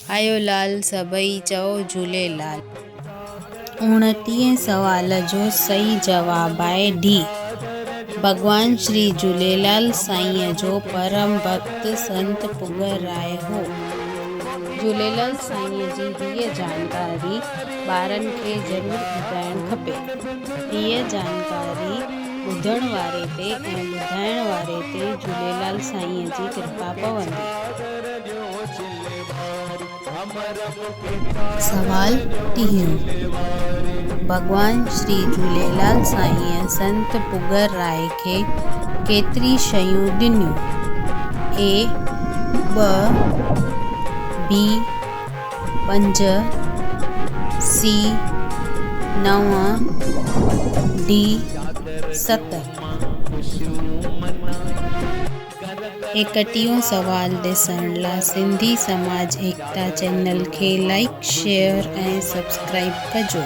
آيو لال سڀئي چئو جهوليلال. اوڻٽيهين سوال جو صحيح جواب آهي ڊي. ڀڳوان شري جهوليلال سائينء جو پرم ڀڳت سنت پڳر راء هو. جهوليلال سائينء جي هيء جانڪاري ٻارن کي ضرور ٻڌائڻ کپي. هيء جانڪاري ٻڌڻ واري تي ۽ ٻڌائڻ واري تي جهوليلال سائينء جي ڪرپا پوندي. سوال ٽيهون، ڀڳوان شري جهوليلال سائينء سنت پڳر راء کي ڪيتري شيون ڏنيون؟ اي ٻه، بي پنج، سي نو، ڊي ست. ايڪٽيهون سوال ڏسڻ لا سنڌي سماج ايڪتا چينل کي لائيڪ شيئر ۽ سبسڪرائيب ڪجو.